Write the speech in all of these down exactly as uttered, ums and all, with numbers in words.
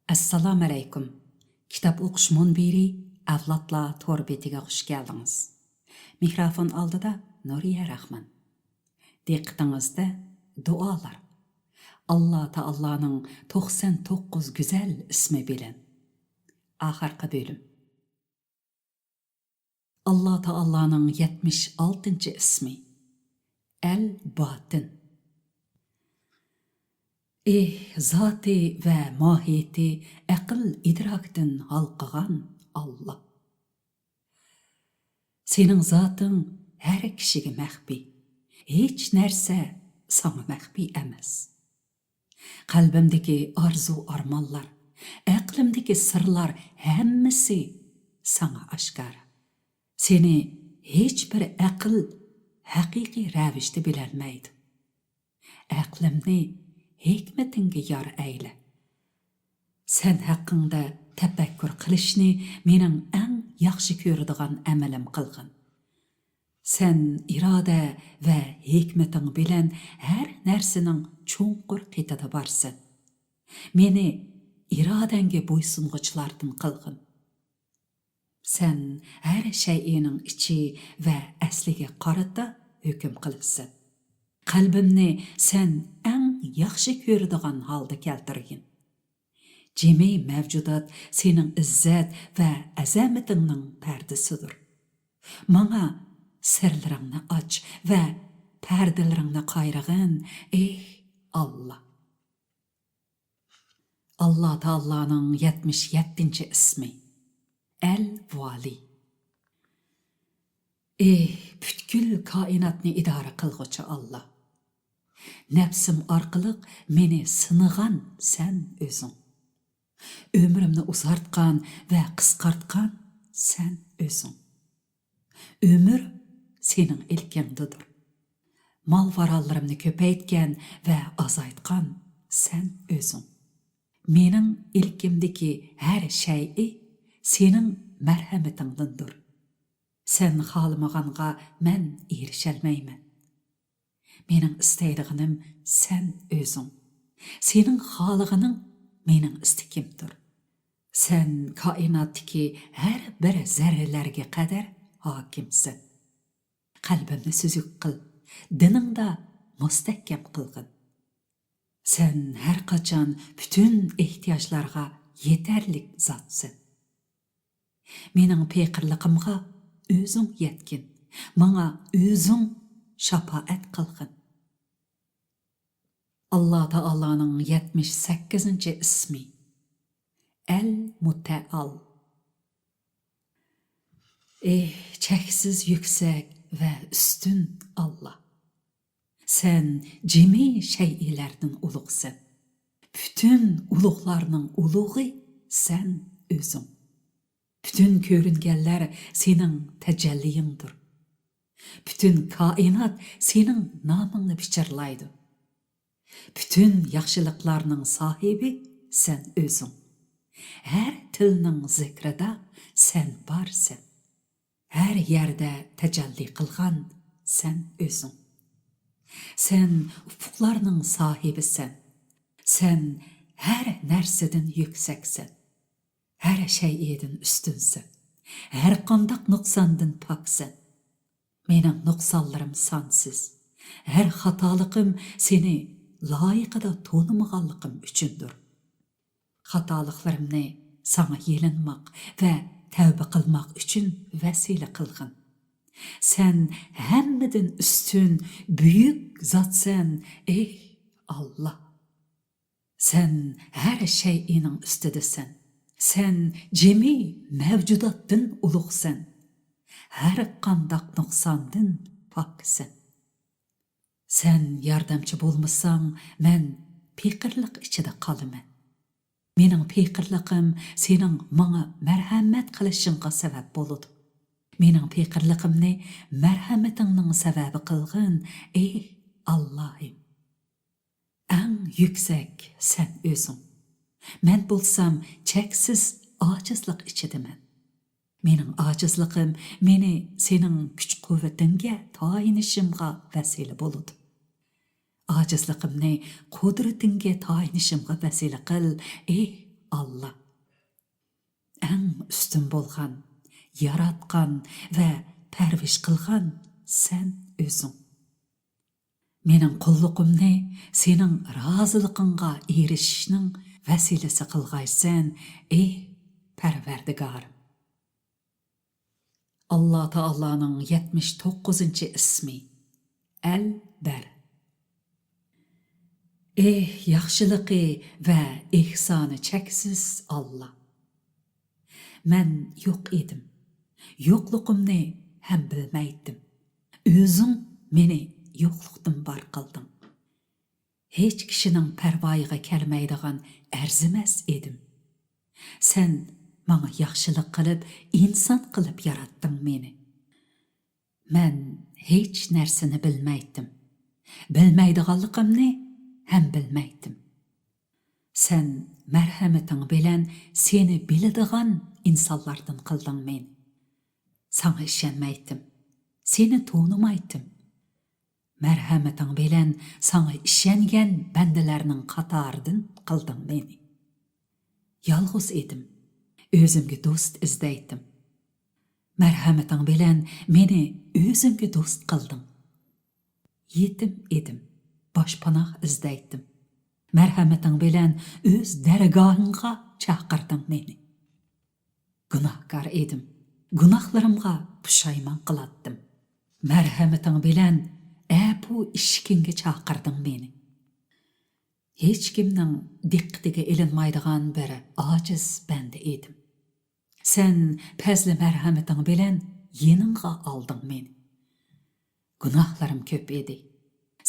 ئەسسالامۇئەلەيكۇم. كىتاب ئوقۇش مۇنبىرى ئەۋلادلار تور بېتىگە خۇش كەلدىڭىز. مىكروفون ئالدىدا نۇرىيە راخمان. دىققىتىڭىزدە دۇئالار. ئاللا تائالانىڭ توقسان توققۇز گۈزەل ئىسمى بىلەن. ئاخىرقى بۆلۈم. ئاللا تائالانىڭ يەتمىش ئالتىنچى ئىسمى، ئەل باتىن. ئېھ، زاتى ۋە ماھىيىتى ئەقىل ئىدراكتىن ھالقىغان ئاللا. سېنىڭ زاتىڭ ھەر كىشىگە مەخپىي، ھېچ نەرسە ساڭا مەخپىي ئەمەس. قەلبىمدىكى ئارزۇ-ئارمانلار، ئەقلىمدىكى سىرلار ھەممىسى ساڭا ئاشكارا. سېنى ھېچبىر ئەقىل ھەقىقىي رەۋىشتە بىلەلمەيدۇ. ئەقلىمنى ھېكمىتىڭگە يار ئەيلە. سەن ھەققىڭدە تەپەككۇر قىلىشنى مېنىڭ ئەڭ ياخشى كۆرىدىغان ئەمىلىم قىلغىن. سەن ئىرادە ۋە ھېكمىتىڭ بىلەن ھەر نەرسىنىڭ چوڭقۇر قېتىدا بارسەن. مېنى ئىرادەڭگە بويسۇنغۇچىلاردىن قىلغىن. سەن ھەر شەيئىنىڭ ئىچى ۋە ئەسلىگە قارىتا ھۆكۈم قىلىسەن. قەلبىمنى سەن ئەڭ ياخشى كۆرىدىغان ھالدا كەلتۈرگىن. جىمى مەۋجۇدات سېنىڭ ئىززەت ۋە ئەزەمىتىڭنىڭ پەردىسىدۇر. ماڭا سىرلىرىڭنى ئاچ ۋە پەردىلىرىڭنى قايرىغىن، ئېھ ئاللا! ئاللا تائالانىڭ يەتمىش يەتتىنچى ئىسمى، ئەل ۋالى. ئېھ، پۈتكۈل كائىناتنى ئىدارە قىلغۇچى ئاللا! نەپسىم ئارقىلىق مېنى سىنىغان سەن ئۆزۈڭ. ئۆمرۈمنى ئۇزارتقان ۋە قىسقارتقان سەن ئۆزۈڭ. ئۆمۈر سېنىڭ ئىلكىڭدىدۇر. مال-ماراللىرىمنى كۆپەيتكەن ۋە ئازايتقان سەن ئۆزۈڭ. مېنىڭ ئىلكىمدىكى ھەر شەيئى سېنىڭ مەرھەمىتىڭدىندۇر. سەن خالىمىغانغا مەن ئېرىشەلمەيمەن. مېنىڭ ئىستەيدىغىنىم سەن ئۆزۈڭ. سېنىڭ خالىغىنىڭ مېنىڭ ئىستىكىمدۇر. سەن كائىناتتىكى ھەر بىر زەررىلەرگە قەدەر ھاكىمسەن. قەلبىمنى سۈزۈك قىل، دىنىڭدا مۇستەھكەم قىلغىن. سەن ھەر قاچان پۈتۈن ئېھتىياجلارغا يېتەرلىك زاتسەن. مېنىڭ پېقىرلىقىمغا ئۆزۈڭ يەتكىن، ماڭا ئۆزۈڭ شاپائەت قىلغىن. ئاللا تائالانىڭ يەتمىش سەككىزىنچى ئىسمى، ئەل مۇتەئال. ئېھ، چەكسىز يۈكسەك ۋە ئۈستۈن ئاللا! سەن جىمى شەيئىلەردىن ئۇلۇغسەن. پۈتۈن ئۇلۇغلارنىڭ ئۇلۇغى سەن ئۆزۈڭ. پۈتۈن كۆرۈنگەنلەر سېنىڭ تەجەللىيىڭدۇر. پۈتۈن كائىنات سېنىڭ نامىڭنى پىچىرلايدۇ. پۈتۈن ياخشىلىقلارنىڭ ساھىبى سەن ئۆزۈڭ. ھەر تىلنىڭ زىكرىدا سەن بارسەن. ھەر يەردە تەجەللى قىلغان سەن ئۆزۈڭ. سەن ئۇپۇقلارنىڭ ساھىبىسەن. سەن ھەر نەرسىدىن يۈكسەكسەن. ھەر شەيئىدىن ئۈستۈنسەن. ھەر قانداق نۇقساندىن پاكسەن. مېنىڭ نۇقسانلىرىم سانسىز. ھەر خاتالىقىم سېنى لايىقىدا تونۇمىغانلىقىم ئۈچۈندۇر. خاتالىقلىرىمنى ساڭا يېلىنماق ۋە تەۋبە قىلماق ئۈچۈن ۋەسىلە قىلغىن. سەن ھەممىدىن ئۈستۈن، بۈيۈك زاتسەن، ئېھ ئاللا! سەن ھەر شەيئىنىڭ ئۈستىدىسەن. سەن جىمى مەۋجۇداتتىن ئۇلۇغسەن. ھەر قانداق نۇقساندىن پاكسەن. سەن ياردەمچى بولمىساڭ، مەن پېقىرلىق ئىچىدە قالىمەن. مېنىڭ پېقىرلىقىم سېنىڭ ماڭا مەرھەمەت قىلىشىڭغا سەۋەب بولىدۇ. مېنىڭ پېقىرلىقىمنى مەرھەمىتىڭنىڭ سەۋەبى قىلغىن، ئېي ئاللاھىم! ئەڭ يۈكسەك سەن ئۆزۈڭ. مەن بولسام چەكسىز ئاجىزلىق ئىچىدىمەن. مېنىڭ ئاجىزلىقىم مېنى سېنىڭ كۈچ-قۇۋۋىتىڭگە تايىنىشىمغا ۋەسىلە بولىدۇ. ئاجىزلىقىمنى قۇدرىتىڭگە تايىنىشىمغا ۋەسىلە قىل، ئېھ ئاللا. ئەڭ ئۈستۈن بولغان، ياراتقان ۋە پەرۋىش قىلغان سەن ئۆزۈڭ. مېنىڭ قۇللۇقۇمنى سېنىڭ رازىلىقىڭغا ئېرىشىشنىڭ ۋەسىلىسى قىلغايسەن، ئېي پەرۋەردىگارىم. ئاللا تائالانىڭ يەتمىش توققۇزىنچى ئىسمى، ئەلبەر. ئېھ، ياخشىلىقى ۋە ئېھسانى چەكسىز ئاللا. مەن يوق ئىدىم، يوقلۇقۇمنى ھەم بىلمەيتتىم. ئۆزۈڭ مېنى يوقلۇقتىن بار قىلدىڭ. ھېچ كىشىنىڭ پەرۋايىغا كەلمەيدىغان ئەرزىمەس ئىدىم. سەن ماڭا ياخشىلىق قىلىپ، ئىنسان قىلىپ ياراتتىڭ مېنى. مەن ھېچ نەرسىنى بىلمەيتتىم. بىلمەيدىغانلىقىمنى ھەم بىلمەيتتىم. سەن مەرھەمىتىڭ بىلەن سېنى بىلىدىغان ئىنسانلاردىن قىلدىڭ مېنى. ساڭا ئىشەنمەيتتىم. سېنى تونۇمايتتىم. مەرھەمىتىڭ بىلەن ساڭا ئىشەنگەن بەندىلەرنىڭ قاتارىدىن قىلدىڭ مېنى. يالغۇز ئىدىم. ئۆزۈمگە دوست ئىزدەيتتىم. مەرھەمىتىڭ بىلەن مېنى ئۆزۈڭگە دوست قىلدىڭ. يېتىم ئىدىم. باشپاناھ ئىزدەيتتىم. مەرھەمىتىڭ بىلەن ئۆز دەرگاھىڭغا چاقىردىڭ مېنى. گۇناھكار ئىدىم. گۇناھلىرىمغا پۇشايمان قىلاتتىم. مەرھەمىتىڭ بىلەن ئەپۇ ئىشىكىڭگە چاقىردىڭ مېنى. ھېچكىمنىڭ دىققىتىگە ئېلىنمايدىغان بىر ئاجىز بەندە ئىدىم. سەن پەزلى مەرھەمىتىڭ بىلەن يېنىڭغا ئالدىڭ مېنى. گۇناھلىرىم كۆپ ئىدى.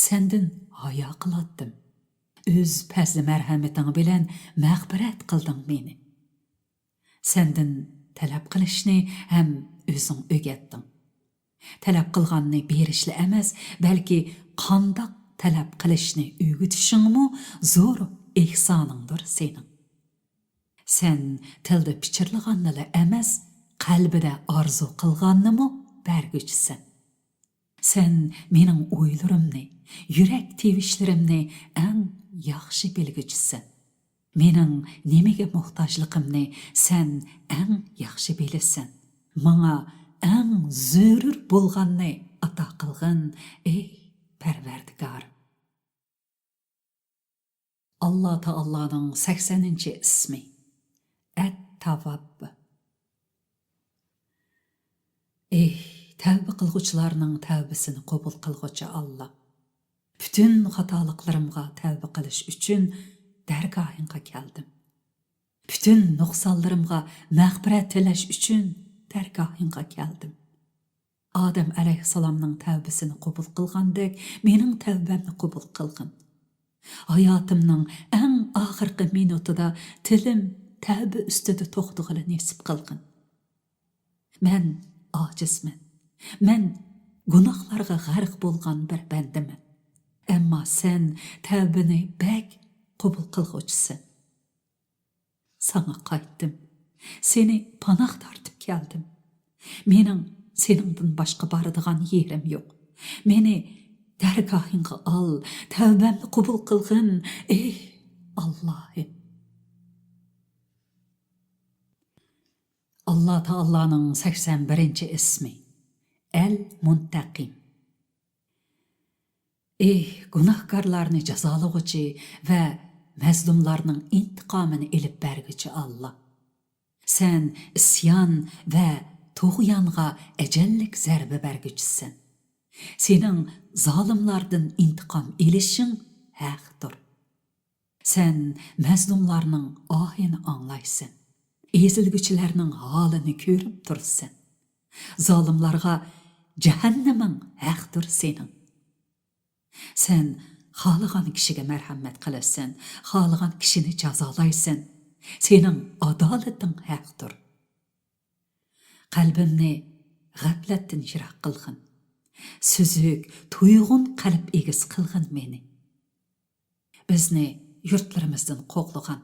سەندىن ھايا قىلاتتىم. ئۆز پەزلى مەرھەمىتىڭ بىلەن مەغپىرەت قىلدىڭ مېنى. سەندىن تەلەپ قىلىشنى ھەم ئۆزۈڭ ئۆگەتتىڭ. تەلەپ قىلغاننى بېرىشلا ئەمەس، بەلكى قانداق تەلەپ قىلىشنى ئۆگىتىشىڭمۇ زور ئېھسانىڭدۇر سېنىڭ. سەن تىلدا پىچىرلىغاننىلا ئەمەس، قەلبىدە ئارزۇ قىلغاننىمۇ بەرگۈچىسەن. سەن مېنىڭ ئويلىرىمنى، يۈرەك تىۋىشلىرىمنى ئەڭ ياخشى بىلگۈچىسەن. مېنىڭ نېمىگە موھتاجلىقىمنى سەن ئەڭ ياخشى بىلىسەن. ماڭا ئەڭ زۆرۈر بولغاننى ئاتا قىلغىن، ئەي پەرۋەردىگار. ئاللا تائالانىڭ سەكسەنىنچى ئىسمى، ئەت-تاۋۋاب. ئېھ، تەۋبە قىلغۇچىلارنىڭ تەۋبىسىنى قوبۇل قىلغۇچى ئاللا! پۈتۈن خاتالىقلىرىمغا تەۋبە قىلىش ئۈچۈن دەرگاھىڭغا كەلدىم. پۈتۈن نۇقسانلىرىمغا مەغپىرەت تىلەش ئۈچۈن دەرگاھىڭغا كەلدىم. ئادەم ئەلەيھىسسالامنىڭ تەۋبىسىنى قوبۇل قىلغاندەك، مېنىڭ تەۋبەمنى قوبۇل قىلغىن. ھاياتىمنىڭ ئەڭ ئاخىرقى مىنۇتىدا تىلىم تەۋبە ئۈستىدە توختىغىلى نېسىپ قىلغىن. مەن ئاجىزمەن. مەن گۇناھلارغا غەرق بولغان بىر بەندىمەن. ئەمما سەن تەۋبىنى بەك قوبۇل قىلغۇچىسەن. ساڭا قايتتىم. سېنى پاناھ تارتىپ كەلدىم. مېنىڭ سېنىڭدىن باشقا بارىدىغان يېرىم يوق. مېنى دەرگاھىڭغا ئال، تەۋبەمنى قوبۇل قىلغىن، ئېي ئاللاھىم. ئاللا تائالانىڭ سەكسەن بىرىنچى ئىسمى، ئەل مۇنتەقىم. ئېھ، گۇناھكارلارنى جازالىغۇچى ۋە مەزلۇملارنىڭ ئىنتىقامىنى ئېلىپ بەرگۈچى ئاللا! سەن ئىسيان ۋە تۇغيانغا ئەجەللىك زەربە بەرگۈچىسەن. سېنىڭ زالىملاردىن ئىنتىقام ئېلىشىڭ ھەقتۇر. سەن مەزلۇملارنىڭ ئاھىنى ئاڭلايسەن، ئېزىلگۈچىلەرنىڭ ھالىنى كۆرۈپ تۇرىسەن. زالىملارغا جەھەننىمىڭ ھەقتۇر سېنىڭ. سەن خالىغان كىشىگە مەرھەمەت قىلىسەن، خالىغان كىشىنى جازالايسەن. سېنىڭ ئادالىتىڭ ھەقتۇر. قەلبىمنى غەپلەتتىن يىراق قىلغىن. سۈزۈك، تۇيغۇن قەلب ئىگىسى قىلغىن مېنى. بىزنى يۇرتلىرىمىزدىن قوغلىغان،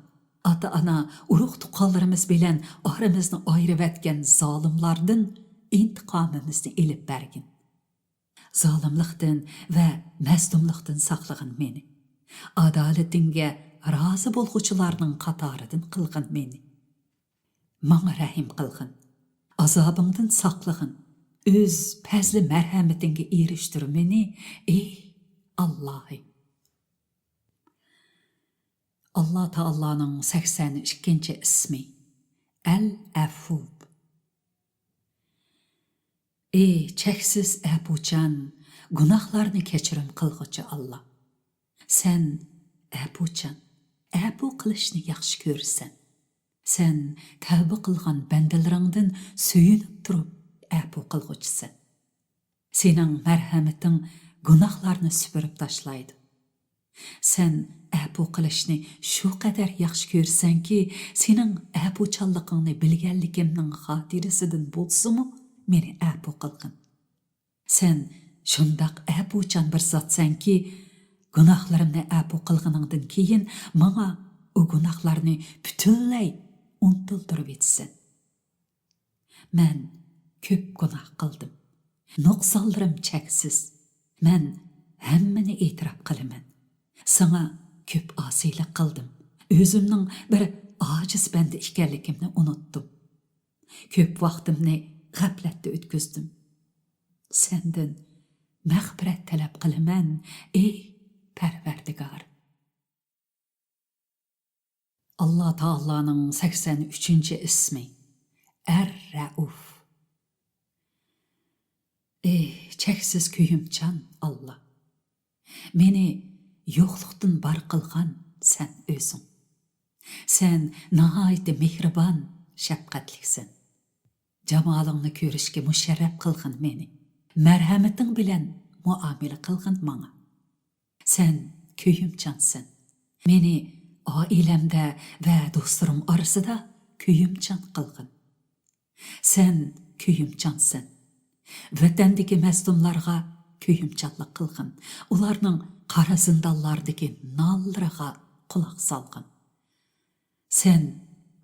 ئاتا-ئانا، ئۇرۇق-تۇغقانلىرىمىز بىلەن ئارىمىزنى ئايرىۋەتكەن زالىملاردىن ئىنتىقامىمىزنى ئېلىپ بەرگىن. زالىملىقتىن ۋە مەزلۇملۇقتىن ساقلىغىن مېنى. ئادالىتىڭگە رازى بولغۇچىلارنىڭ قاتارىدىن قىلغىن مېنى. ماڭا رەھىم قىلغىن. ئازابىڭدىن ساقلىغىن. ئۆز پەزلى مەرھەمىتىڭگە ئېرىشتۈر مېنى، ئېي ئاللاھىم. ئاللا تائالانىڭ سەكسەن ئىككىنچى ئىسمى، ئەل ئەفۇ. ئى چەكسىز ئەپۇچان، گۇناھلارنى كەچۈرۈم قىلغۇچى ئاللا! سەن ئەپۇچان، ئەپۇ قىلىشنى ياخشى كۆرىسەن. سەن تەۋبە قىلغان بەندىلىرىڭدىن سۆيۈنۈپ تۇرۇپ ئەپۇ قىلغۇچىسەن. سېنىڭ مەرھەمىتىڭ گۇناھلارنى سۈپۈرۈپ تاشلايدۇ. سەن ئەپۇ قىلىشنى شۇ قەدەر ياخشى كۆرىسەنكى، سېنىڭ ئەپۇچانلىقىڭنى بىلگەنلىكىمنىڭ خاتىرىسىدىن بولسىمۇ مېنى ئەپۇ قىلغىن. سەن شۇنداق ئەپۇچان بىر زاتسەنكى، گۇناھلىرىمنى ئەپۇ قىلغىنىڭدىن كېيىن ماڭا ئۇ گۇناھلارنى پۈتۈنلەي ئۇنتۇلدۇرۇۋېتىسەن. مەن كۆپ گۇناھ قىلدىم. نۇقسانلىرىم چەكسىز. مەن ھەممىنى ئېتىراپ قىلىمەن. ساڭا كۆپ ئاسىيلىق قىلدىم. ئۆزۈمنىڭ بىر ئاجىز بەندە ئىكەنلىكىمنى ئۇنۇتتۇم. كۆپ ۋاقتىمنى غەپلەتتە ئۆتكۈزدۈم. سەندىن مەغپىرەت تەلەپ قىلىمەن، ئەي پەرۋەردىگار. ئاللا تائالانىڭ سەكسەن ئۈچىنچى ئىسمى، ئەر رەئۇف. ئى چەكسىز كۆيۈمچان ئاللا! مېنى يوقلۇقتىن بار قىلغان سەن ئۆزۈڭ. سەن ناھايىتى مېھرىبان، شەپقەتلىكسەن. جامالىڭنى كۆرۈشكە مۇشەررەپ قىلغىن مېنى. مەرھەمىتىڭ بىلەن مۇئامىلە قىلغىن ماڭا. سەن كۆيۈمچانسەن. مېنى ئائىلەمدە ۋە دوستلىرىم ئارىسىدا كۆيۈمچان قىلغىن. سەن كۆيۈمچانسەن. ۋەتەندىكى مەزلۇملارغا كۆيۈمچانلىق قىلغىن. ئۇلارنىڭ قارا زىندانلاردىكى نالىلىرىغا قۇلاق سالغىن. سەن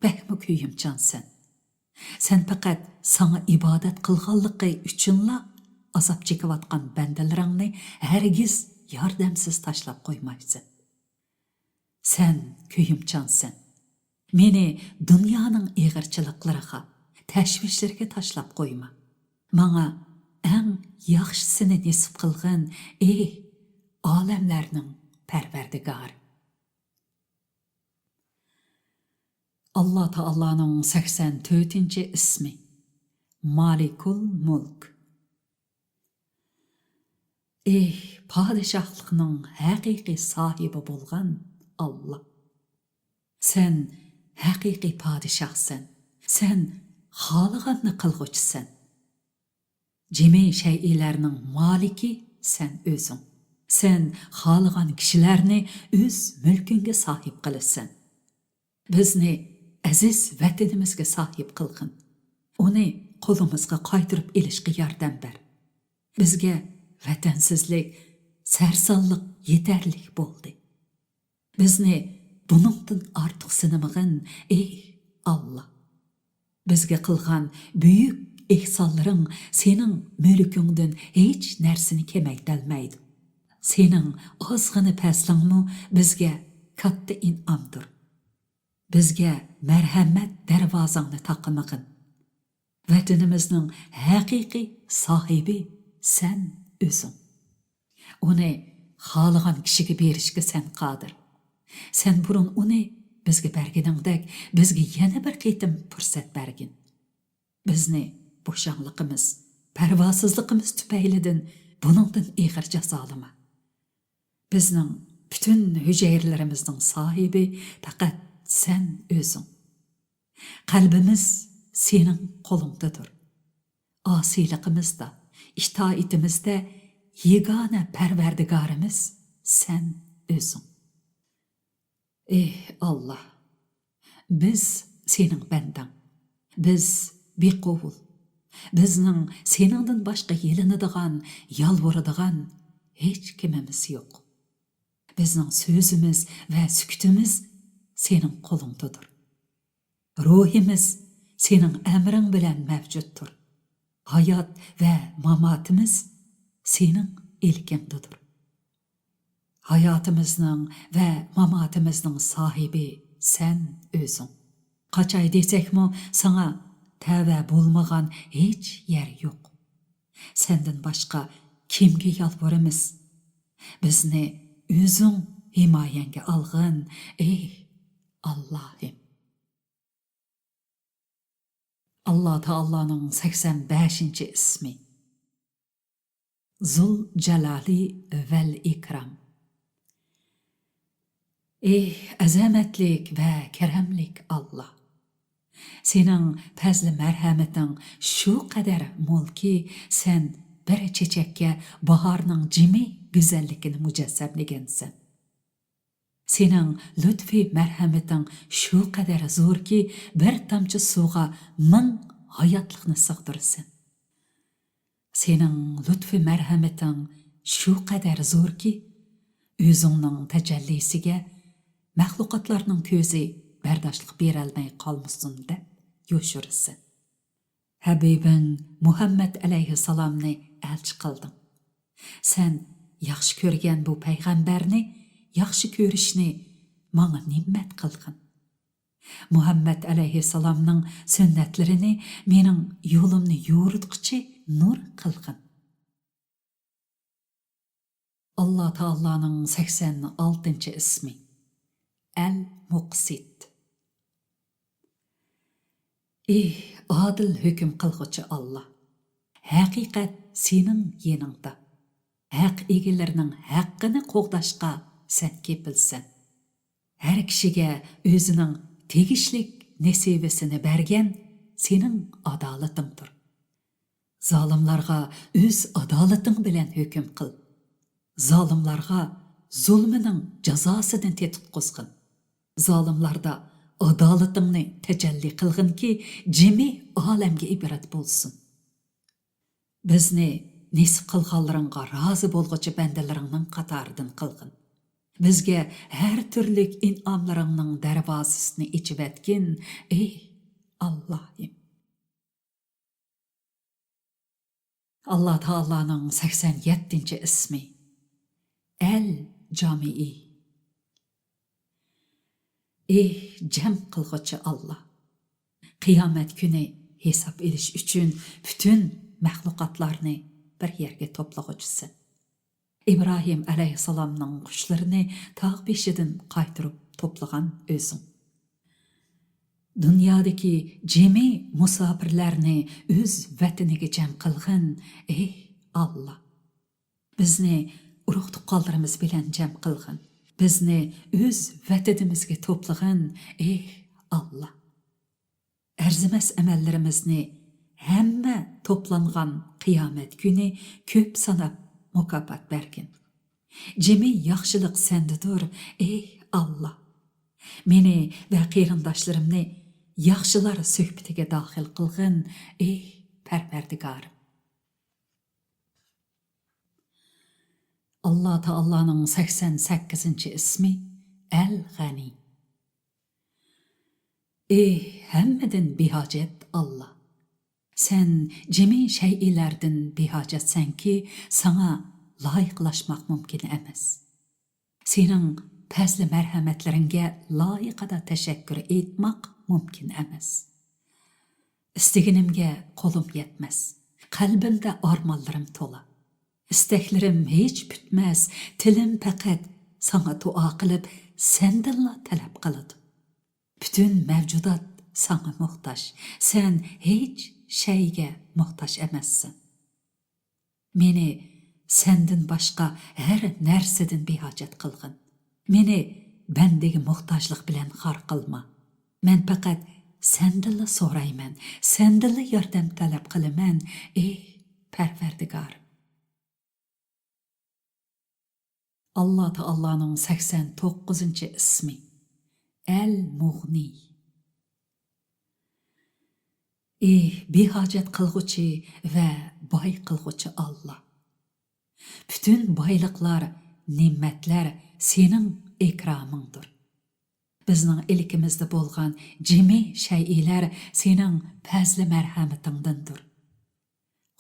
بەكمۇ كۆيۈمچانسەن. سەن پەقەت ساڭا ئىبادەت قىلغانلىقى ئۈچۈنلا ئازاب چېكىۋاتقان بەندىلىرىڭنى ھەرگىز ياردەمسىز تاشلاپ قويمايسەن. سەن كۆيۈمچانسەن. مېنى دۇنيانىڭ ئېغىرچىلىقلىرىغا، تەشۋىشلىرىگە تاشلاپ قويما. ماڭا ئەڭ ياخشىسىنى نېسىپ قىلغىن، ئېي ئالەملەرنىڭ پەرۋەردىگارى. ئاللا تائالانىڭ سەكسەن تۆتىنچى ئىسمى، مالىكۇل مۇلك. ئېھ، پادىشاھلىقنىڭ ھەقىقىي ساھىبى بولغان ئاللا! سەن ھەقىقىي پادىشاھسەن. سەن خالىغاننى قىلغۇچىسەن. جىمى شەيئىلەرنىڭ مالىكى سەن ئۆزۈڭ. سەن خالىغان كىشىلەرنى ئۆز مۈلكۈڭگە ساھىب قىلىسەن. بىزنى ئەزىز ۋەتىنىمىزگە ساھىب قىلغىن. ئۇنى قولىمىزغا قايتۇرۇپ ئېلىشقا ياردەم بەر. بىزگە ۋەتەنسىزلىك، سەرسانلىق يېتەرلىك بولدى. بىزنى بۇنىڭدىن ئارتۇق سىنىمىغىن، ئېي ئاللا! بىزگە قىلغان بۈيۈك ئېھسانلىرىڭ سېنىڭ مۈلكۈڭدىن ھېچ نەرسىنى كېمەيتەلمەيدۇ. سېنىڭ ئازغىنە پەزلىڭمۇ بىزگە كاتتا ئىنئامدۇر. بىزگە مەرھەمەت دەرۋازاڭنى تاقىمىغىن. ۋەتىنىمىزنىڭ ھەقىقىي ساھىبى سەن ئۆزۈڭ. ئۇنى خالىغان كىشىگە بېرىشكە سەن قادىر. سەن بۇرۇن ئۇنى بىزگە بەرگىنىڭدەك، بىزگە يەنە بىر قېتىم پۇرسەت بەرگىن. بىزنى بوشاڭلىقىمىز، پەرۋاسىزلىقىمىز تۈپەيلىدىن بۇنىڭدىن ئېغىر جازالىما. بىزنىڭ پۈتۈن ھۈجەيرىلىرىمىزنىڭ ساھىبى پەقەت سەن ئۆزۈڭ. قەلبىمىز سېنىڭ قولۇڭدىدۇر. ئاسىيلىقىمىزدا، ئىتائىتىمىزدە يېگانە پەرۋەردىگارىمىز سەن ئۆزۈڭ. ئېھ ئاللا، بىز سېنىڭ بەندەڭ، بىز بىقوۋۇل. بىزنىڭ سېنىڭدىن باشقا يېلىنىدىغان، يالۋۇرىدىغان ھېچ كىمىمىز يوق. بىزنىڭ سۆزىمىز ۋە سۈكۈتىمىز سېنىڭ قولۇڭدىدۇر. روھىمىز سېنىڭ ئەمرىڭ بىلەن مەۋجۇتتۇر. ھايات ۋە ماماتىمىز سېنىڭ ئىلكىڭدىدۇر. ھاياتىمىزنىڭ ۋە ماماتىمىزنىڭ ساھىبى سەن ئۆزۈڭ. قاچاي دېسەكمۇ، ساڭا تەۋە بولمىغان ھېچ يەر يوق. سەندىن باشقا كىمگە يالۋۇرىمىز؟ بىزنى ئۆزۈڭ ھىمايەڭگە ئالغىن، ئېي ئاللاھىم. ئاللا تائالانىڭ سەكسەن بەشىنچى ئىسمى. زۇل جالالى ۋەل ئىكرام. ئېھ، ئەزەمەتلىك ۋە كەرەملىك ئاللا! سېنىڭ پەزلى مەرھەمىتىڭ شۇ قەدەر مولكى، سەن بىر چېچەككە باھارنىڭ جىمى گۈزەللىكىنى مۇجەسسەملىگەنسەن. سېنىڭ لۇتپى مەرھەمىتىڭ شۇ قەدەر زوركى، بىر تامچە سۇغا مىڭ ھاياتلىقنى سىغدۇرىسەن. سېنىڭ لۇتپى مەرھەمىتىڭ شۇ قەدەر زوركى، ئۆزۈڭنىڭ تەجەللىسىگە مەخلۇقاتلارنىڭ كۆزى بەرداشلىق بېرەلمەي قالمىسۇن دەپ يوشۇرىسەن. ھەبىبىڭ مۇھەممەد ئەلەيھىسسالامنى ئەلچى قىلدىڭ. سەن ياخشى كۆرگەن بۇ پەيغەمبەرنى ياخشى كۆرۈشنى ماڭا نېمەت قىلغىن. مۇھەممەد ئەلەيھىسسالامنىڭ سۈننەتلىرىنى مېنىڭ يولۇمنى يورۇتقۇچى نۇر قىلغىن. ئاللا تائالانىڭ سەكسەن ئالتىنچى ئىسمى. ئەل مۇقسىت. ئېھ، ئادىل ھۆكۈم قىلغۇچى ئاللا! ھەقىقەت سېنىڭ يېنىڭدا. ھەق ئىگىلىرىنىڭ ھەققىنى قوغداشقا سەن كېپىلسەن. ھەر كىشىگە ئۆزىنىڭ تېگىشلىك نېسىۋىسىنى بەرگەن سېنىڭ ئادالىتىڭدۇر. زالىملارغا ئۆز ئادالىتىڭ بىلەن ھۆكۈم قىل. زالىملارغا زۇلمىنىڭ جازاسىنى تېتىتقۇزغىن. زالىملاردا ئادالىتىڭنى تەجەللى قىلغىنكى، جىمى ئالەمگە ئىبرەت بولسۇن. بىزنى نېسىپ قىلغانلىرىڭغا رازى بولغۇچى بەندىلىرىڭنىڭ قاتارىدىن قىلغىن. بىزگە ھەر تۈرلۈك ئىنئاملىرىڭنىڭ دەرۋازىسىنى ئېچىۋەتكىن، ئېي ئاللاھىم! ئاللا تائالانىڭ سەكسەن يەتتىنچى ئىسمى. ئەل جامىئى. ئېھ، جەم قىلغۇچى ئاللا! قىيامەت كۈنى ھېساب ئېلىش ئۈچۈن پۈتۈن مەخلۇقاتلارنى بىر يەرگە توپلىغۇچىسەن. ئىبراھىم ئەلەيھىسسالامنىڭ قۇشلىرىنى تاغ بېشىدىن قايتۇرۇپ توپلىغان ئۆزۈڭ. دۇنيادىكى جىمى مۇساپىرلەرنى ئۆز ۋەتىنىگە جەم قىلغىن، ئېھ ئاللا! بىزنى ئۇرۇق-تۇغقانلىرىمىز بىلەن جەم قىلغىن. بىزنى ئۆز ۋەتىنىمىزگە توپلىغىن، ئېھ ئاللا! ئەرزىمەس ئەمەللىرىمىزنى ھەممە توپلانغان قىيامەت كۈنى كۆپ ساناپ مۇكاپات بەرگىن. جىمى ياخشىلىق سەندىدۇر، ئېھ ئاللا! مېنى ۋە قېرىنداشلىرىمنى ياخشىلار سۆھبىتىگە داخىل قىلغىن، ئېھ پەرۋەردىگارىم! ئاللا تائالانىڭ سەكسەن سەككىزىنچى ئىسمى ئەل غەنى. ئېھ، ھەممىدىن بىھاجەت ئاللا! سەن جىمى شەيئىلەردىن بىھاجەتسەنكى، ساڭا لايىقلاشماق مۇمكىن ئەمەس. سېنىڭ پەزلى مەرھەمەتلىرىڭگە لايىقىدا تەشەككۈر ئېيتماق مۇمكىن ئەمەس. ئىستىگىنىمگە قولۇم يەتمەس. قەلبىمدە ئارمانلىرىم تولا. ئىستەكلىرىم ھېچ پۈتمەس. تىلىم پەقەت ساڭا دۇئا قىلىپ، سەندىنلا تەلەپ قىلىدۇ. پۈتۈن مەۋجۇدات ساڭا موھتاج. سەن ھېچ شەيگە موھتاج ئەمەسسەن. مېنى سەندىن باشقا ھەر نەرسىدىن بىھاجەت قىلغىن. مېنى بەندىگە موھتاجلىق بىلەن خار قىلما. مەن پەقەت سەندىنلا سورايمەن، سەندىنلا ياردەم تەلەپ قىلىمەن، ئېھ پەرۋەردىگارىم! ئاللا تائالانىڭ سەكسەن توققۇزىنچى ئىسمى، ئەل مۇغنى. ئېھ، بىھاجەت قىلغۇچى ۋە باي قىلغۇچى ئاللا! پۈتۈن بايلىقلار، نېمەتلەر سېنىڭ ئىكرامىڭدۇر. بىزنىڭ ئىلكىمىزدە بولغان جىمى شەيئىلەر سېنىڭ پەزلى مەرھەمىتىڭدىندۇر.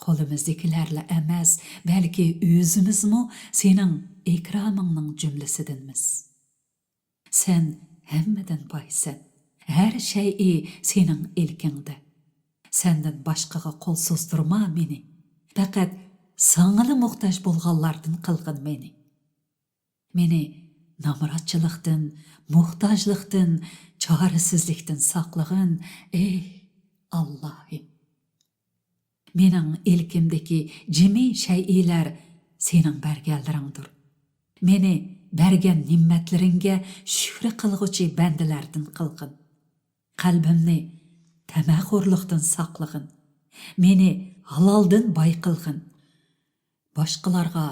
قولىمىزدىكىلەرلا ئەمەس، بەلكى ئۆزىمىزمۇ سېنىڭ ئىكرامىڭنىڭ جۈملىسىدىنمىز. سەن ھەممىدىن بايسەن. ھەر شەيئى سېنىڭ ئىلكىڭدە. سەندىن باشقىغا قول سوزدۇرما مېنى. پەقەت ساڭىلا موھتاج بولغانلاردىن قىلغىن مېنى. مېنى نامراتچىلىقتىن، موھتاجلىقتىن، چارىسىزلىكتىن ساقلىغىن، ئېھ، ئاللاھىم. مېنىڭ ئىلكىمدىكى جىمى شەيئىلەر سېنىڭ بەرگەنلىرىڭدۇر. مېنى بەرگەن نېمەتلىرىڭگە شۈكرى قىلغۇچى بەندىلەردىن قىلغىن. قەلبىمنى تەمەخورلۇقتىن ساقلىغىن. مېنى ھالالدىن باي قىلغىن. باشقىلارغا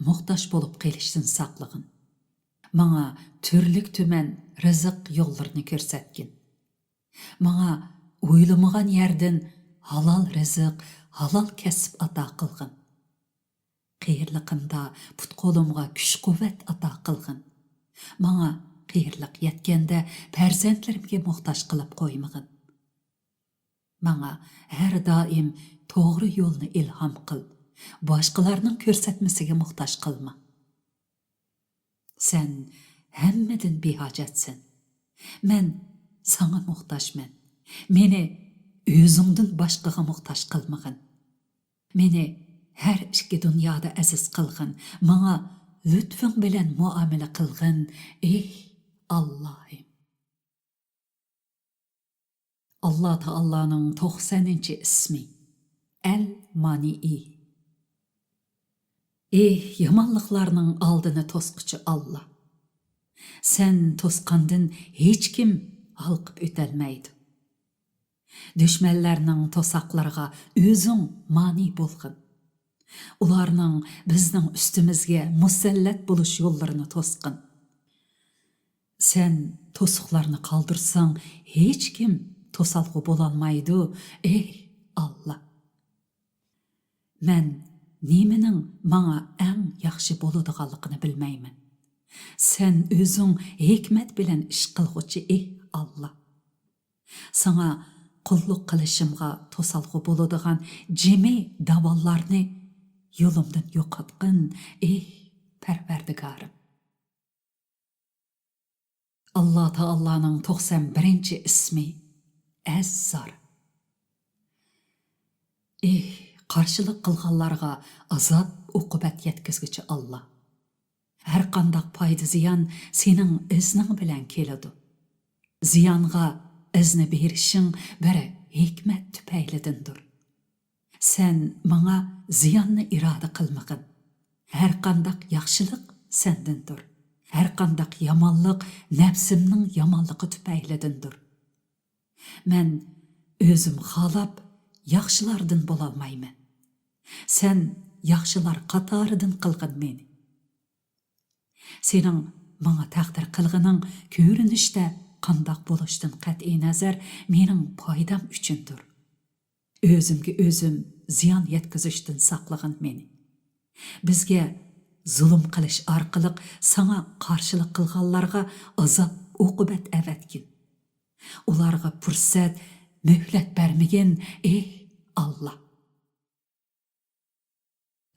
موھتاج بولۇپ قېلىشتىن ساقلىغىن. ماڭا تۈرلۈك-تۈمەن رىزىق يوللىرىنى كۆرسەتكىن. ماڭا ئويلىمىغان يەردىن ھالال رىزىق، ھالال كەسىپ ئاتا قىلغىن. قېرىلىقىمدا پۇت-قولۇمغا كۈچ-قۇۋۋەت ئاتا قىلغىن. ماڭا قېرىلىق يەتكەندە پەرزەنتلىرىمگە موھتاج قىلىپ قويمىغىن. ماڭا ھەر دائىم توغرا يولنى ئىلھام قىل. باشقىلارنىڭ كۆرسەتمىسىگە موھتاج قىلما. سەن ھەممىدىن بىھاجەتسەن. مەن ساڭا موھتاجمەن. مېنى ئۆزۈڭدىن باشقىغا موھتاج قىلمىغىن. مېنى ھەر ئىككى دۇنيادا ئەزىز قىلغىن. ماڭا لۇتپۇڭ بىلەن مۇئامىلە قىلغىن، ئېھ، ئاللاھىم. ئاللا تائالانىڭ توقسەنىنچى ئىسمى، ئەل مانىئى. ئېھ، يامانلىقلارنىڭ ئالدىنى توسقۇچى ئاللا! سەن توسقاندىن ھېچكىم ھالقىپ ئۆتەلمەيدۇ. دۈشمەنلەرنىڭ توساقلىرىغا ئۆزۈڭ مانى بولغىن. ئۇلارنىڭ بىزنىڭ ئۈستىمىزگە مۇسەللەت بولۇش يوللىرىنى توسقىن. سەن توسۇقلارنى قالدۇرساڭ، ھېچكىم توسالغۇ بولالمايدۇ، ئېھ، ئاللا! مەن نېمىنىڭ ماڭا ئەڭ ياخشى بولىدىغانلىقىنى بىلمەيمەن. سەن ئۆزۈڭ ھېكمەت بىلەن ئىش قىلغۇچى، ئېھ، ئاللا! ساڭا قۇللۇق قىلىشىمغا توسالغۇ بولىدىغان جىمى داۋانلارنى يولۇمدىن يوقاتقىن، ئېھ، پەرۋەردىگارىم! ئاللا تائالانىڭ توقسان بىرىنچى ئىسمى، ئەززار. ئېھ، قارشىلىق قىلغانلارغا ئازاب-ئوقۇبەت يەتكۈزگۈچى ئاللا! ھەرقانداق پايدا-زىيان سېنىڭ ئىزنىڭ بىلەن كېلىدۇ. زىيانغا ئىزنى بېرىشىڭ بىر ھېكمەت تۈپەيلىدىندۇر. سەن ماڭا زىياننى ئىرادە قىلمىغىن. ھەرقانداق ياخشىلىق سەندىندۇر. ھەرقانداق يامانلىق نەپسىمنىڭ يامانلىقى تۈپەيلىدىندۇر. مەن ئۆزۈم خالاپ ياخشىلاردىن بولالمايمەن. سەن ياخشىلار قاتارىدىن قىلغىن مېنى. سېنىڭ ماڭا تەقدىر قىلغىنىڭ كۆرۈنۈشتە قانداق بولۇشتىن قەتئىينەزەر، مېنىڭ پايدام ئۈچۈندۇر. ئۆزۈمگە ئۆزۈم زىيان يەتكۈزۈشتىن ساقلىغىن مېنى. بىزگە زۇلۇم قىلىش ئارقىلىق ساڭا قارشىلىق قىلغانلارغا ئازاب-ئوقۇبەت ئەۋەتكىن. ئۇلارغا پۇرسەت، مۆھلەت بەرمىگىن، ئېھ، ئاللا!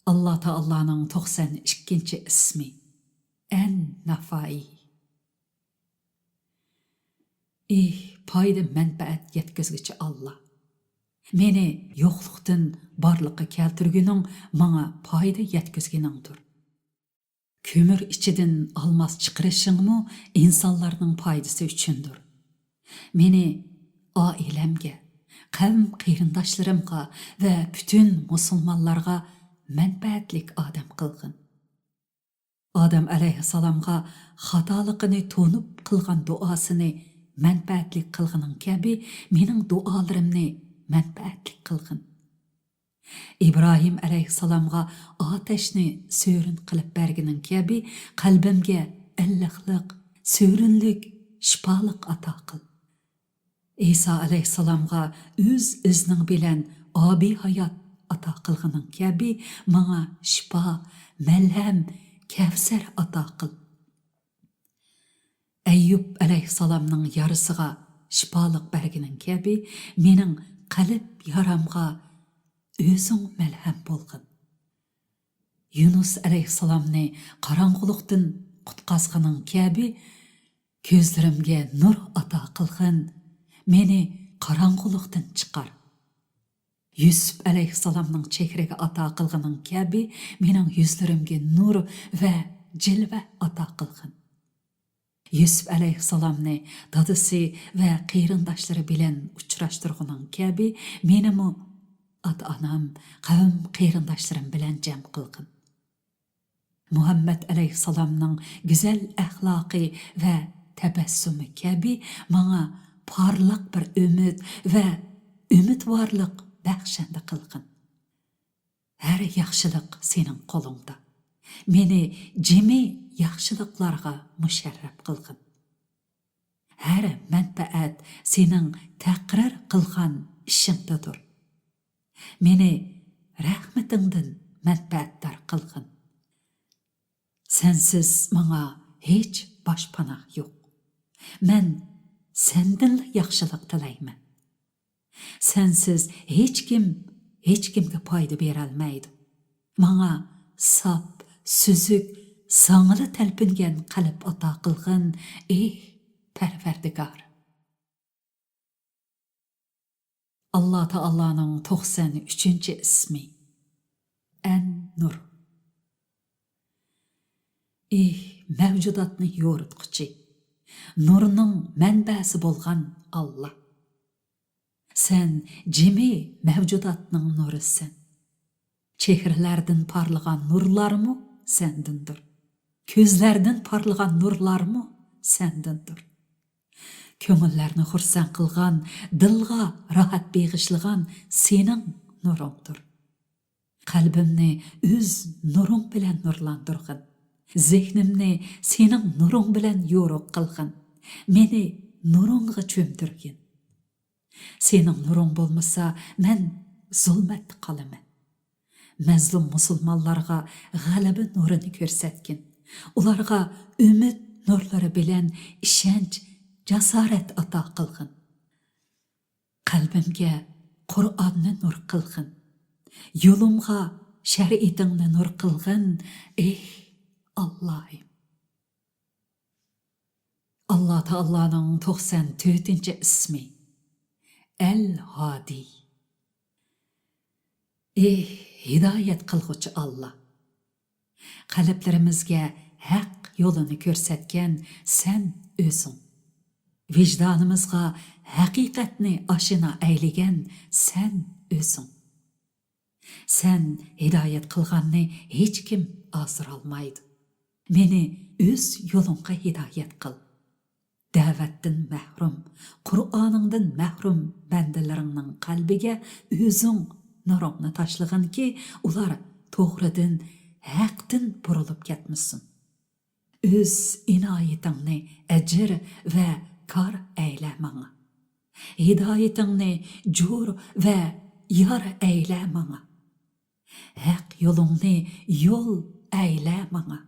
ئاللا تائالانىڭ توقسان ئىككىنچى ئىسمى، ئەن نافائى. ئېھ، پايدا-مەنپەئەت يەتكۈزگۈچى ئاللا! مېنى يوقلۇقتىن بارلىققا كەلتۈرگىنىڭ ماڭا پايدا يەتكۈزگىنىڭدۇر. كۆمۈر ئىچىدىن ئالماس چىقىرىشىڭمۇ ئىنسانلارنىڭ پايدىسى ئۈچۈندۇر. مېنى ئائىلەمگە، قەۋم-قېرىنداشلىرىمغا ۋە پۈتۈن مۇسۇلمانلارغا مەنپەئەتلىك ئادەم قىلغىن. ئادەم ئەلەيھىسسالامغا خاتالىقىنى تونۇپ قىلغان دۇئاسىنى مەنپەئەتلىك قىلغىنىڭ كەبى، مېنىڭ دۇئالىرىمنى مەنپەئەتلىك قىلغىن. ئىبراھىم ئەلەيھىسسالامغا ئاتەشنى سۆرۈن قىلىپ بەرگىنىڭ كەبى، قەلبىمگە ئىللىقلىق، سۆرۈنلۈك، شىپالىق ئاتا قىل. ئىسا ئەلەيھىسسالامغا ئۆز ئىزنىڭ بىلەن ئابىي ھايات ئاتا قىلغىنىڭ كەبى، ماڭا شىپا، مەلھەم، كەۋسەر ئاتا قىل. ئەييۇب ئەلەيھىسسالامنىڭ يارىسىغا شىپالىق بەرگىنىڭ كەبى، مېنىڭ قەلب يارامغا ئۆزۈڭ مەلھەم بولغىن. يۇنۇس ئەلەيھىسسالامنى قاراڭغۇلۇقتىن قۇتقازغىنىڭ كەبى، كۆزلىرىمگە نۇر ئاتا قىلغىن، مېنى قاراڭغۇلۇقتىن چىقار. يۈسۈپ ئەلەيھىسسالامنىڭ چېھرىگە ئاتا قىلغىنىڭ كەبى، مېنىڭ يۈزلىرىمگە نۇر ۋە جىلۋە ئاتا قىلغىن. يۈسۈپ ئەلەيھىسسالامنى دادىسى ۋە قېرىنداشلىرى بىلەن ئۇچراشتۇرغىنىڭ كەبى، مېنىمۇ ئاتا-ئانام، قەۋم قېرىنداشلىرىم بىلەن جەم قىلغىن. مۇھەممەد ئەلەيھىسسالامنىڭ گۈزەل ئەخلاقى ۋە تەبەسسۇمى كەبى ماڭا پارلاق بىر ئۈمىد ۋە ئۈمىدۋارلىق بەخشەندە قىلغىن. ھەر ياخشىلىق سېنىڭ قولۇڭدا. مېنى جىمى ياخشىلىقلارغا مۇشەررەپ قىلغىن. ھەر مەنپەئەت سېنىڭ تەقرىر قىلغان ئىشىڭدىدۇر. مېنى رەھمىتىڭدىن مەنپەئەتدار قىلغىن. سەنسىز ماڭا ھېچ باشپاناھ يوق. مەن سەندىنلا ياخشىلىق تىلەيمەن. سەنسىز ھېچكىم، ھېچكىمگە پايدا بېرەلمەيدۇ. ماڭا ساپ، سۈزۈك، ساڭىلا تەلپۈنگەن قەلب ئاتا قىلغىن، ئېھ، پەرۋەردىگار. ئاللا تائالانىڭ توقسان ئۈچىنچى ئىسمى. ئەن نۇر. ئېھ، مەۋجۇداتنى يورۇتقۇچى، نۇرنىڭ مەنبەسى بولغان ئاللا! سەن جىمى مەۋجۇداتنىڭ نۇرىسەن. چېھرىلەردىن پارلىغان نۇرلارمۇ سەندىندۇر. كۆزلەردىن پارلىغان نۇرلارمۇ سەندىندۇر. كۆڭۈللەرنى خۇرسەن قىلغان، دىلغا راھەت بېغىشلىغان سېنىڭ نۇرۇڭدۇر. قەلبىمنى ئۆز نۇرۇڭ بىلەن نۇرلاندۇرغىن. زېھنىمنى سېنىڭ نۇرۇڭ بىلەن يورۇق قىلغىن. مېنى نۇرۇڭغا چۆمدۈرگىن. سېنىڭ نۇرۇڭ بولمىسا، مەن زۇلمەتتە قالىمەن. مەزلۇم مۇسۇلمانلارغا غەلىبە نۇرىنى كۆرسەتكىن. ئۇلارغا ئۈمىد نۇرلىرى بىلەن ئىشەنچ، جاسارەت ئاتا قىلغىن. قەلبىمگە قۇرئاننى نۇر قىلغىن. يولۇمغا شەرىئىتىڭنى نۇر قىلغىن، ئېھ، ئاللاھىم! ئاللا تائالانىڭ توقسان تۆتىنچى ئىسمى. ئەل ھادى. ئېھ، ھىدايەت قىلغۇچى ئاللا! قەلبلىرىمىزگە ھەق يولىنى كۆرسەتكەن سەن ئۆزۈڭ. ۋىجدانىمىزغا ھەقىقەتنى ئاشنا ئەيلىگەن سەن ئۆزۈڭ. سەن ھىدايەت قىلغاننى ھېچكىم ئازدۇرالمايدۇ. مېنى ئۆز يولۇڭغا ھىدايەت قىل. دەۋەتتىن مەھرۇم، قۇرئانىڭدىن مەھرۇم بەندىلىرىڭنىڭ قەلبىگە ئۆزۈڭ نۇرۇڭنى تاشلىغىنكى، ئۇلار توغرىدىن، ھەقتىن بۇرۇلۇپ كەتمىسۇن. ئۆز ئىنايىتىڭنى ئەجىر ۋە كار ئەيلە ماڭا. ھىدايىتىڭنى جور ۋە يار ئەيلە ماڭا. ھەق يولۇڭنى يول ئەيلە ماڭا.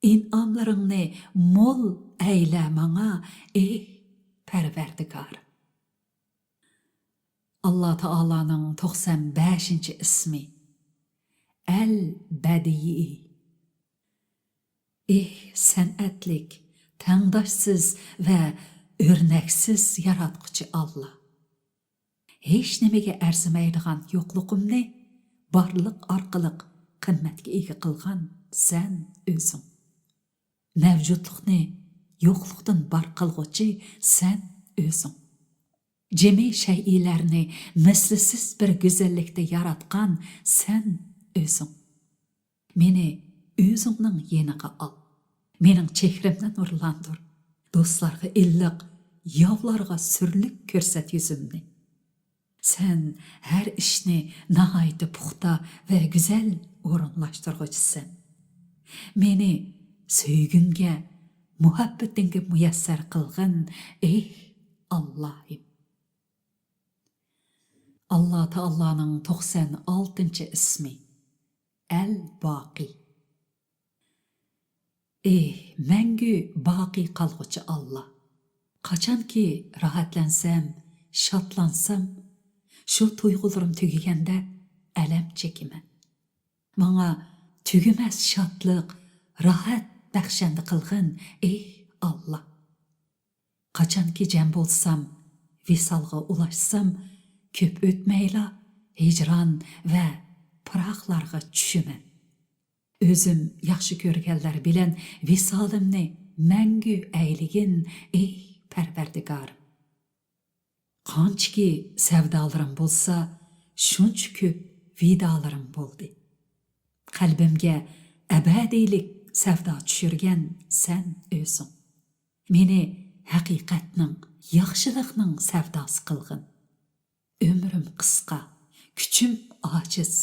ئىنئاملىرىڭنى مول ئەيلە ماڭا، ئېھ، پەرۋەردىگار! ئاللا تائالانىڭ توقسان بەشىنچى ئىسمى. ئەل بەدىئى. ئېھ، سەنئەتلىك، تەڭداشسىز ۋە ئۆرنەكسىز ياراتقۇچى ئاللا! ھېچنېمىگە ئەرزىمەيدىغان يوقلۇقۇمنى بارلىق ئارقىلىق قىممەتكە ئىگە قىلغان سەن ئۆزۈڭ. مەۋجۇتلۇقنى يوقلۇقتىن بار قىلغۇچى سەن ئۆزۈڭ. جىمى شەيئىلەرنى مىسلىسىز بىر گۈزەللىكتە ياراتقان سەن ئۆزۈڭ. مېنى ئۆزۈڭنىڭ يېنىغا ئال. مېنىڭ چېھرىمنى نۇرلاندۇر. دوستلارغا ئىللىق، ياۋلارغا سۈرلۈك كۆرسەت يۈزۈمنى. سەن ھەر ئىشنى ناھايىتى پۇختا ۋە گۈزەل ئورۇنلاشتۇرغۇچىسەن. مېنى سۆيگۈڭگە، مۇھەببىتىڭگە مۇيەسسەر قىلغىن، ئېھ، ئاللاھىم! ئاللا تائالانىڭ توقسان ئالتىنچى ئىسمى. ئەل باقى. ئېھ، مەڭگۈ باقىي قالغۇچى ئاللا! قاچانكى راھەتلەنسەم، شادلانسام، شۇ تۇيغۇلىرىم تۈگىگەندە ئەلەم چېكىمەن. ماڭا تۈگىمەس شادلىق، راھەت بەخشەندە قىلغىن، ئېي ئاللا. قاچانكى جەم بولسام، ۋىسالغا ئۇلاشسام، كۆپ ئۆتمەيلا ھىجران ۋە پىراقلارغا چۈشىمەن. ئۆزۈم ياخشى كۆرگەنلەر بىلەن ۋىسالىمنى مەڭگۈ ئەيلىگىن، ئېي پەرۋەردىگارىم. قانچىكى سەۋدالىرىم بولسا، شۇنچە كۆپ ۋىدالىرىم بولدى. قەلبىمگە ئەبەدىيلىك سەۋدا چۈشۈرگەن سەن ئۆزۈڭ. مېنى ھەقىقەتنىڭ، ياخشىلىقنىڭ سەۋداسى قىلغىن. ئۆمرۈم قىسقا، كۈچۈم ئاجىز،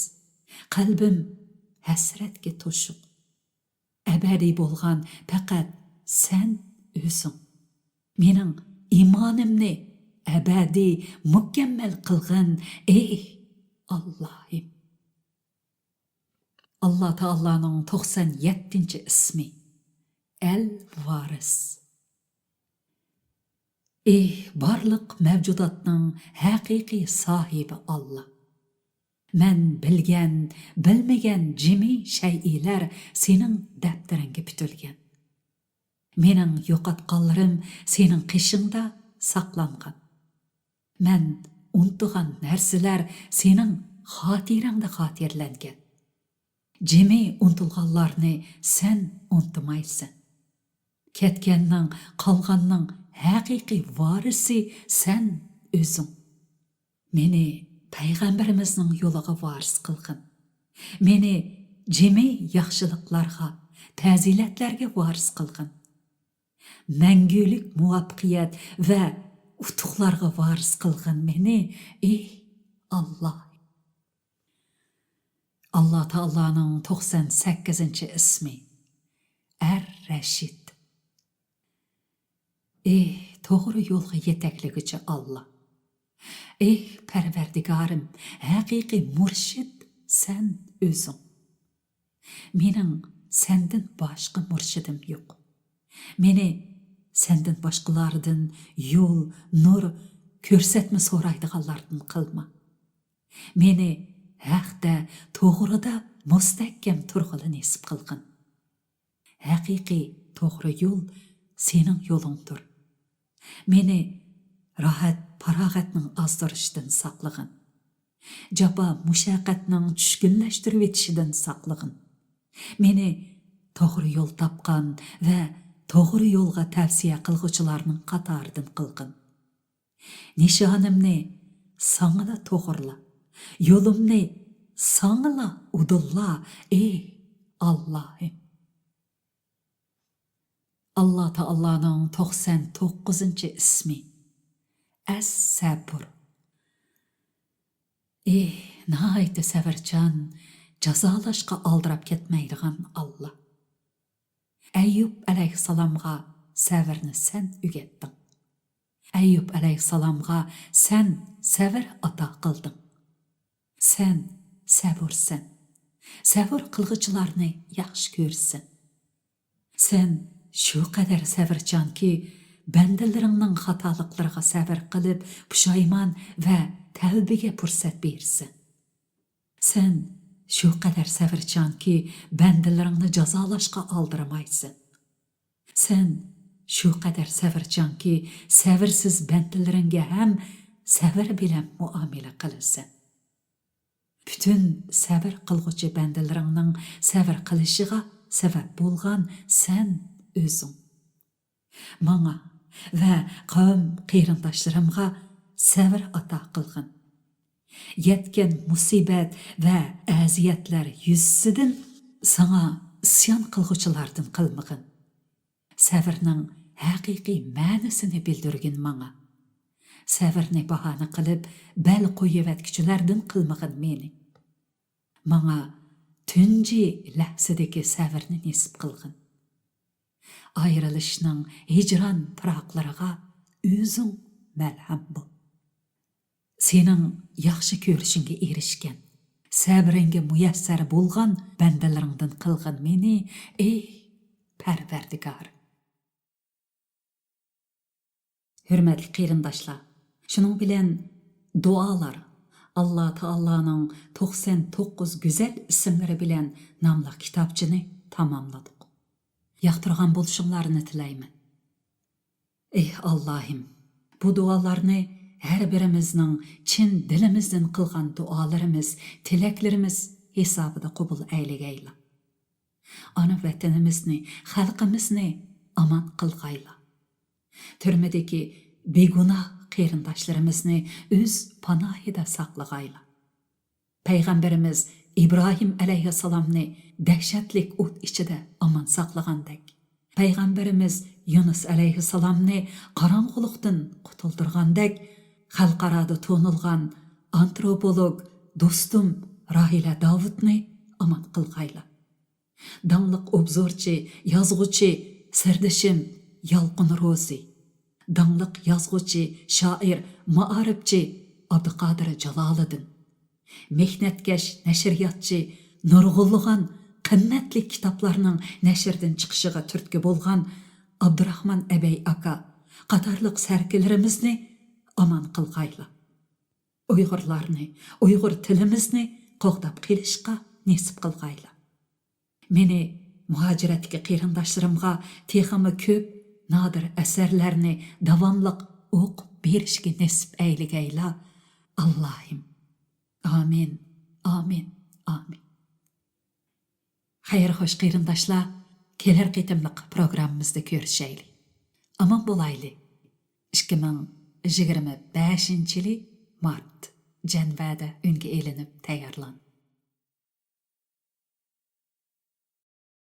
قەلبىم ھەسرەتكە توشۇق. ئەبەدىي بولغان پەقەت سەن ئۆزۈڭ. مېنىڭ ئىمانىمنى ئەبەدىي مۇكەممەل قىلغىن، ئېي ئاللاھىم. ئاللا تائالانىڭ توقسان يەتتىنچى ئىسمى، ئەل ۋارىس. ئېي بارلىق مەۋجۇداتنىڭ ھەقىقىي ساھىبى ئاللا. مەن بىلگەن، بىلمىگەن جىمى شەيئىلەر سېنىڭ دەپتىرىڭگە پۈتۈلگەن. مېنىڭ يوقاتقانلىرىم سېنىڭ قېشىڭدا ساقلانغان. مەن ئۇنتۇغان نەرسىلەر سېنىڭ خاتىرەڭدە خاتىرىلەنگەن. جىمى ئۇنتۇلغانلارنى سەن ئۇنتۇمايسەن. كەتكەننىڭ، قالغاننىڭ ھەقىقىي ۋارىسى سەن ئۆزۈڭ. مېنى پەيغەمبىرىمىزنىڭ يولىغا ۋارىس قىلغىن. مېنى جىمى ياخشىلىقلارغا، پەزىلەتلەرگە ۋارىس قىلغىن. مەڭگۈلۈك مۇۋەپپەقىيەت ۋە ئۇتۇقلارغا ۋارىس قىلغىن مېنى، ئېي ئاللا. ئاللا تائالانىڭ توقسان سەككىزىنچى ئىسمى، ئەر رەشىد. ئېھ، توغرا يولغا يېتەكلىگۈچى ئاللا! ئېھ، پەرۋەردىگارىم، ھەقىقىي مۇرشىد سەن ئۆزۈڭ. مېنىڭ سەندىن باشقا مۇرشىدىم يوق. مېنى سەندىن باشقىلاردىن يول، نۇر، كۆرسەتمە سورايدىغانلاردىن قىلما. مېنى ھەقتە، توغرىدا مۇستەھكەم تۇرغىلى نېسىپ قىلغىن. ھەقىقىي توغرا يول سېنىڭ يولۇڭدۇر. مېنى راھەت-پاراغەتنىڭ ئازدۇرۇشىدىن ساقلىغىن. جاپا-مۇشەققەتنىڭ چۈشكۈنلەشتۈرۈۋېتىشىدىن ساقلىغىن. مېنى توغرا يول تاپقان ۋە توغرا يولغا تەۋسىيە قىلغۇچىلارنىڭ قاتارىدىن قىلغىن. نىشانىمنى ساڭىلا توغرىلا، يولۇمنى ساڭىلا ئۇدۇللا، ئېي ئاللاھىم! ئاللا تائالانىڭ توقسان توققۇزىنچى ئىسمى، ئەس-سەبۇر. ئېھ، ناھايىتى سەۋرچان، جازالاشقا ئالدىراپ كەتمەيدىغان ئاللا! ئەييۇب ئەلەيھىسسالامغا سەۋرنى سەن ئۆگەتتىڭ. ئەييۇب ئەلەيھىسسالامغا سەن سەۋر ئاتا قىلدىڭ. سەن سەبۇرسەن. سەۋر قىلغۇچىلارنى ياخشى كۆرىسەن. سەن شۇ قەدەر سەۋرچانكى، بەندىلىرىڭنىڭ خاتالىقلىرىغا سەۋر قىلىپ، پۇشايمان ۋە تەۋبىگە پۇرسەت بېرىسەن. سەن شۇ قەدەر سەۋرچانكى، بەندىلىرىڭنى جازالاشقا ئالدىرىمايسەن. سەن شۇ قەدەر سەۋرچانكى، سەۋرسىز بەندىلىرىڭگە ھەم سەۋر بىلەن مۇئامىلە قىلىسەن. پۈتۈن سەۋر قىلغۇچى بەندىلىرىڭنىڭ سەۋر قىلىشىغا سەۋەب بولغان سەن ئۆزۈڭ. ماڭا ۋە قەۋم قېرىنداشلىرىمغا سەۋر ئاتا قىلغىن. يەتكەن مۇسىبەت ۋە ئەزىيەتلەر يۈزىسىدىن ساڭا ئىسيان قىلغۇچىلاردىن قىلمىغىن. سەۋرنىڭ ھەقىقىي مەنىسىنى بىلدۈرگىن ماڭا. سەۋرنى باھانە قىلىپ، بەل قويۇۋەتكۈچىلەردىن قىلمىغىن مېنى. ماڭا تۇنجى لەھزىدىكى سەۋرنى نېسىپ قىلغىن. ئايرىلىشنىڭ ھىجران پىراقلىرىغا ئۆزۈڭ مەلھەم بول. سېنىڭ ياخشى كۆرۈشۈڭگە ئېرىشكەن، سەۋرىڭگە مۇيەسسەر بولغان بەندىلىرىڭدىن قىلغىن مېنى، ئېي پەرۋەردىگار! ھۆرمەتلىك قېرىنداشلار، شۇنىڭ بىلەن دۇئالار، ئاللا تائالانىڭ توقسان توققۇز گۈزەل ئىسىملىرى بىلەن ناملىق كىتابچىنى تاماملىدۇق. ياقتۇرغان بولۇشۇڭلارنى تىلەيمەن. ئېھ ئاللاھىم، بۇ دۇئالارنى ھەر بىرىمىزنىڭ چىن دىلىمىزدىن قىلغان دۇئالىرىمىز، تىلەكلىرىمىز ھېسابىدا قوبۇل ئەيلىگەيلا. ئانا ۋەتىنىمىزنى، خەلقىمىزنى ئامان قىلغايلا. تۈرمىدىكى بىگۇناھ قېرىنداشلىرىمىزنى ئۆز پاناھىدا ساقلىغايلا. پەيغەمبىرىمىز ئىبراھىم ئەلەيھىسسالامنى دەھشەتلىك ئوت ئىچىدە ئامان ساقلىغاندەك، پەيغەمبىرىمىز يۇنۇس ئەلەيھىسسالامنى قاراڭغۇلۇقتىن قۇتۇلدۇرغاندەك، خەلقئارادا تونۇلغان ئانتروپولوگ دوستۇم راھىلە داۋۇتنى ئامان قىلغايلا. داڭلىق ئوبزورچى، يازغۇچى سىردىشىم يالقۇن روزى، داڭلىق يازغۇچى، شائىر، مائارىپچى ئابدۇقادىر جالالىدىن، مېھنەتكەش نەشرىياتچى نۇرغۇنلىغان قىممەتلىك كىتابلارنىڭ نەشردىن چىقىشىغا تۈرتكە بولغان ئابدۇراخمان ئەبەي ئاكا قاتارلىق سەركىلىرىمىزنى ئامان قىلغايلا. ئۇيغۇرلارنى، ئۇيغۇر تىلىمىزنى قوغداپ قېلىشقا نېسىپ قىلغايلا. مېنى مۇھاجىرەتتىكى قېرىنداشلىرىمغا تېخىمۇ كۆپ نادىر ئەسەرلەرنى داۋاملىق ئوقۇپ بېرىشكە نېسىپ ئەيلىگەيلا، ئاللاھىم. ئامىن، ئامىن، ئامىن. خەير خوش قېرىنداشلار، كېلەر قېتىملىق پروگراممىمىزدا كۆرۈشەيلى. ئامان بولايلى. ئىككى مىڭ يىگىرمە بەشىنچى يىلى مارت، جەنۋەدە ئۈنگە ئېلىنىپ تەييارلاندى.